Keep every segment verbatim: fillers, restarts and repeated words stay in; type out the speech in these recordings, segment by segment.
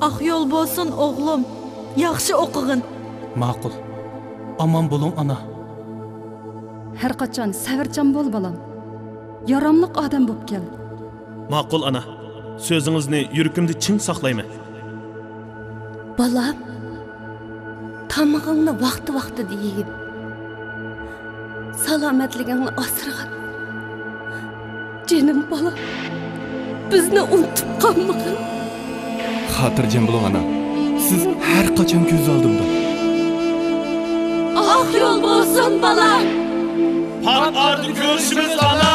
ئاق يول بولسۇن، ئوغلۇم. ياخشى ئوقۇغىن. ماقۇل. ئامان بولۇڭ، ئانا. ھەر قاچان سەۋرچان بول، بالام. ياراملىق ئادەم بوپ كەل. ماقۇل، ئانا. سۆزىڭىزنى يۈرىكىمدە چىڭ ساقلايمەن. بالام، تامىقىڭنى ۋاقتى-ۋاقتىدا يېگىن. سالامەتلىكىڭنى ئاسرىغىن. جېنىم بالام، بىزنى ئۇنتۇپ قالمىغىن. خاتىرجەم بولۇڭ، ئانا. سىز ھەر قاچان كۆز ئالدىمدا. ئاق يول بولسۇن، بالام. پات ئارىدا كۆرۈشىمىز، ئانا.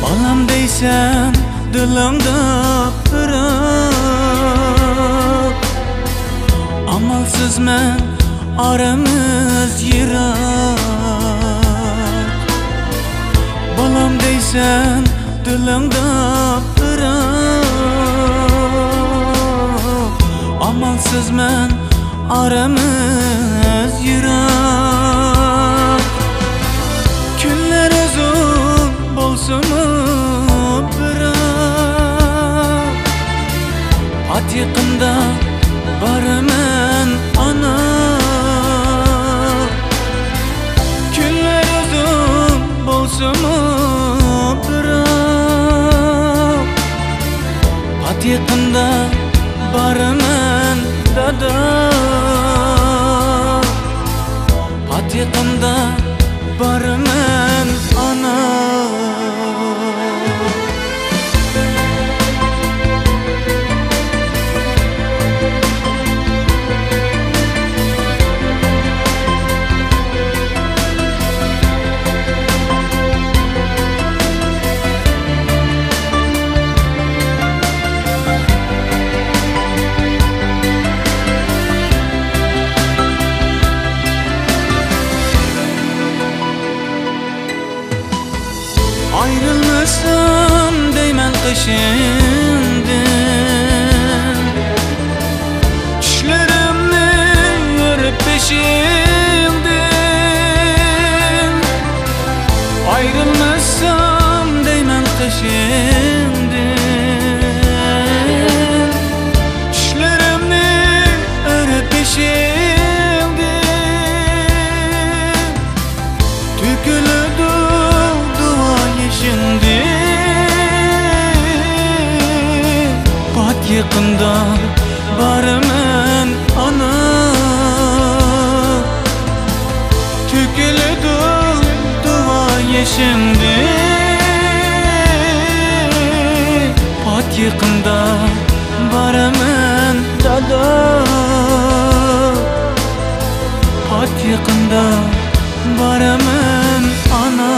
بالام دەيسەن دىلىڭدا پىراق، ئامالسىز مەن ئارىمىز يىراق. بالام دەيسەن دىلىڭدا پىراق، ئامالسىز مەن ئارىمىز يىراق. كۈنلەر ئۇزۇن بولسىمۇ بىراق، پات يېقىندا بارىمەن ئانا. كۈنلەر ئۇزۇن بولسىمۇ بىراق، پات يېقىندا بارىمەن دادا. پات يېقىندا بارىمەن ئانا. ئايرىلمىسام دەيمەن قېشىڭدىن، چۈشلىرىمنى ئۆرۈپ بېشىڭدىن. ئايرىلمىسام دەيمەن قېشىڭدىن، چۈشلىرىمنى ئۆرۈپ بېشىڭدىن. تۆكۈلىدۇ دۇئا يېشىمدىن. پات يېقىندا بارىمەن ئانا. تۆكۈلىدۇ دۇئا يېشىمدىن. پات يېقىندا بارىمەن دادا. پات يېقىندا بارىمەن ئانا.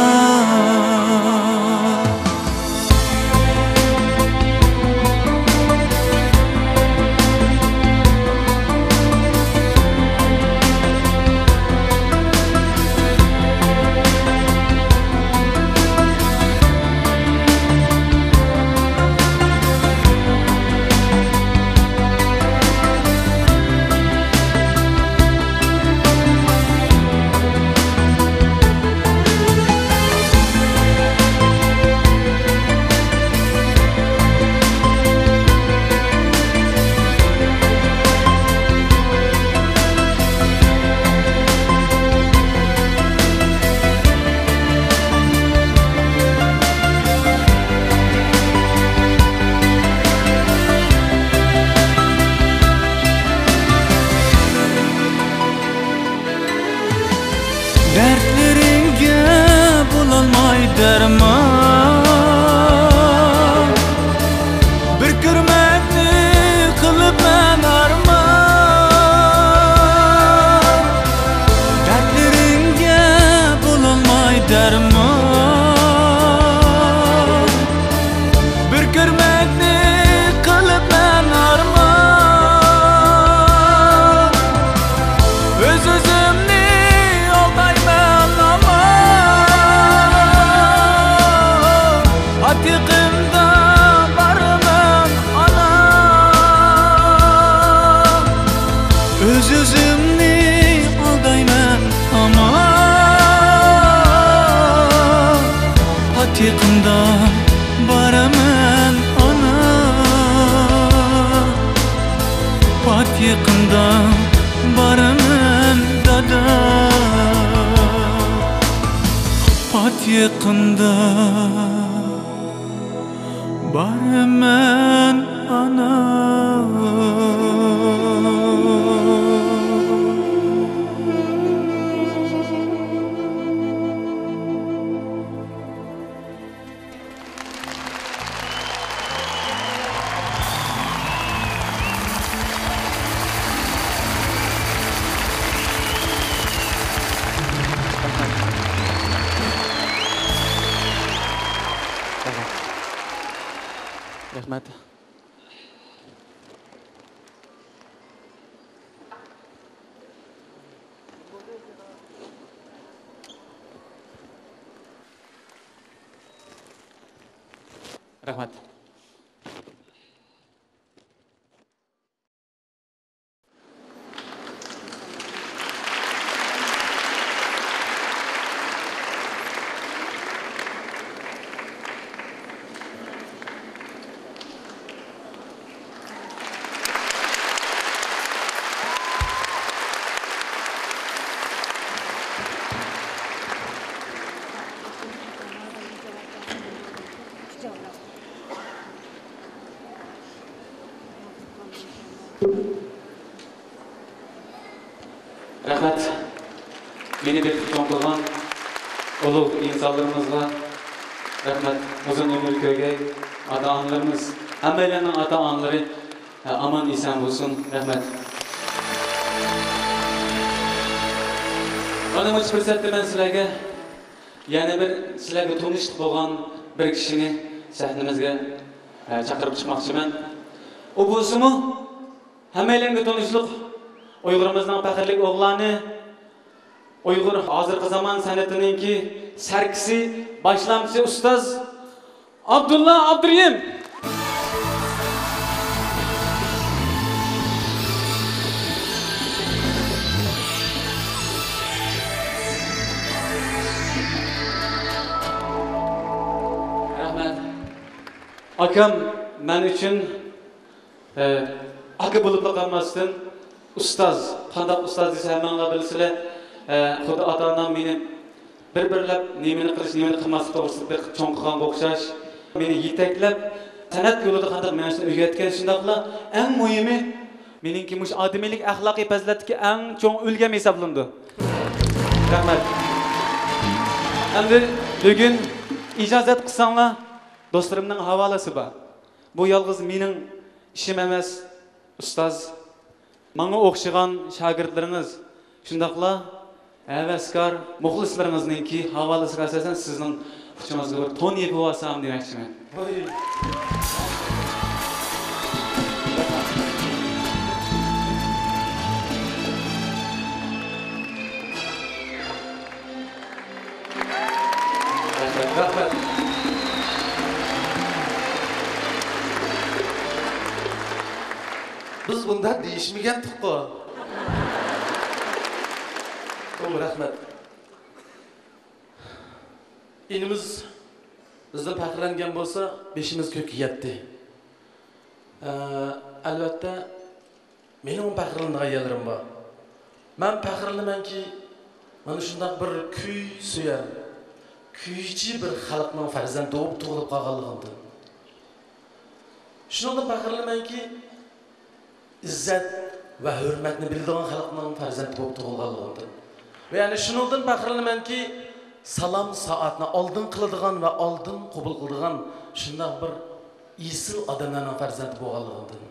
دەردلىرىڭگە بولالماي دەرمان، بىر كۆرمەكنى قىلىپ مەن ئارمان، دەردلىرىڭگە بولالماي دەرمان، بىر كۆرمەكنى قىلىپ مەن ئارمان، ئۆز-ئۆزۈمنى ئالدايمەن ھامان، پات يېقىندا بارىمەن ئانا، ئۆز-ئۆزۈمنى ئالدايمەن ھامان، پات يېقىندا بارىمەن ئانا، پات يېقىندا بارىمەن دادا، پات يېقىندا بارىمەن ئانا. رەھمەت. رەھمەت. رەھمەت. مېنى بېقىپ چوڭ قىلغان ئۇلۇغ ئىنسانلىرىمىزغا رەھمەت. ئۇزۇن ئۆمۈر كۆرگەي ئاتا-ئانىلىرىمىز، ھەممەيلەننىڭ ئاتا-ئانىلىرى ئامان-ئېسەن بولسۇن. رەھمەت. مانا مۇشۇ پۇرسەتتە مەن سىلەرگە يەنە بىر، سىلەرگە تونۇشلۇق بولغان بىر كىشىنى سەھنىمىزگە، ئە، چاقىرىپ چىقماقچىمەن. ئۇ بولسىمۇ ھەممەيلەنگە تونۇشلۇق ئۇيغۇرىمىزنىڭ پەخىرلىك ئوغلانى، ئۇيغۇر ھازىرقى زامان سەنئىتىنىڭكى سەركىسى، باشلامچىسى ئۇستاز ئابدۇللا ئابدۇرېھىم. رەھمەت. ئاكام مەن ئۈچۈن ئە، ئاكا بولۇپلا قالماستىن، ئۇستاز، قانداق ئۇستاز دېسە، ھەممەڭلار بىلىسىلەر، ئە، خۇددى ئاتا-ئانام مېنى بىر-بىرلەپ نېمىنى قىلىش، نېمىنى قىلماسلىق توغرىسىدا بېقىپ چوڭ قىلغانغا ئوخشاش، مېنى يېتەكلەپ، سەنئەت يولىدا قانداق مېڭىشنى ئۆگەتكەن، شۇنداقلا ئەڭ مۇھىمى، مېنىڭكى مۇشۇ ئادىمىيلىك ئەخلاقىي پەزىلەتتىكى ئەڭ چوڭ ئۈلگەم ھېسابلىنىدۇ. رەھمەت. ئەمدى بۈگۈن ئىجازەت قىلساڭلار، دوستلىرىمنىڭ ھاۋالىسى بار. بۇ يالغۇز مېنىڭ ئىشىم ئەمەس، ئۇستاز. ماڭا ئوخشىغان شاگىرتلىرىڭىز، شۇنداقلا ھەۋەسكار مۇخلىسلىرىڭىزنىڭكى ھاۋالىسىگە ئاساسەن سىزنىڭ ئۇچىڭىزغا بىر تون يېپىۋالسام دېمەكچىمەن. رەھمەت، رەھمەت. بىز بۇنداق دېيىشمىگەنتۇققۇ. توم، رەھمەت. ئىنىمىز بىزدىن پەخىرلەنگەن بولسا، بېشىمىز كۆككە يەتتى. ئە، ئەلۋەتتە، مېنىڭمۇ پەخىرلىنىدىغان يەرلىرىم بار. مەن پەخىرلىنىمەنكى، مانا شۇنداق بىر كۈي سۆيەر، كۈيچى بىر خەلقنىڭ پەرزەنتى بولۇپ تۇغۇلۇپ قالغانلىقىمدىن. شۇنىڭدىن پەخىرلىنىمەنكى، ئىززەت ۋە ھۆرمەتنى بىلىدىغان خەلقنىڭ پەرزەنتى بولۇپ تۇغۇلغانلىقىمدىن. ۋە يەنە شۇنىڭدىن پەخىرلىنىمەنكى، سالام سائەتنى ئالدىن قىلىدىغان ۋە ئالدىن قوبۇل قىلىدىغان شۇنداق بىر ئېسىل ئادەملەرنىڭ پەرزەنتى بولغانلىقىمدىن.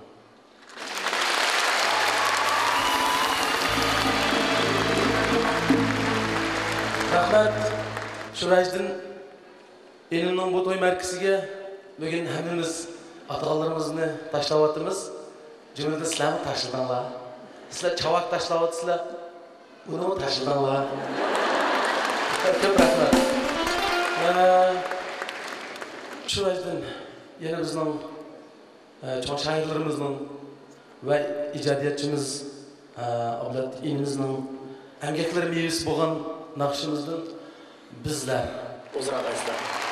رەھمەت. شۇ ۋەجدىن ئىنىمنىڭ بۇ توي مەرىكىسىگە بۈگۈن ھەممىمىز ئاتىغانلىرىمىزنى تاشلاۋاتىمىز. جۈملىدىن سىلەرمۇ تاشلىدىڭلار. سىلەر چاۋاك تاشلاۋاتىسىلەر. ئۇنىمۇ تاشلىدىڭلار. كۆپ رەھمەت. ئە، شۇ ۋەجدىن يەنە بىزنىڭ، ئە، چوڭ شائىرلىرىمىزنىڭ ۋە ئىجادىيەتچىمىز، ئە، ئابلەت ئىنىمىزنىڭ ئەمگەكلىرى مېۋىسى بولغان ناخشىمىزدىن بىزلەر. ئۇزراق ئەسلەر.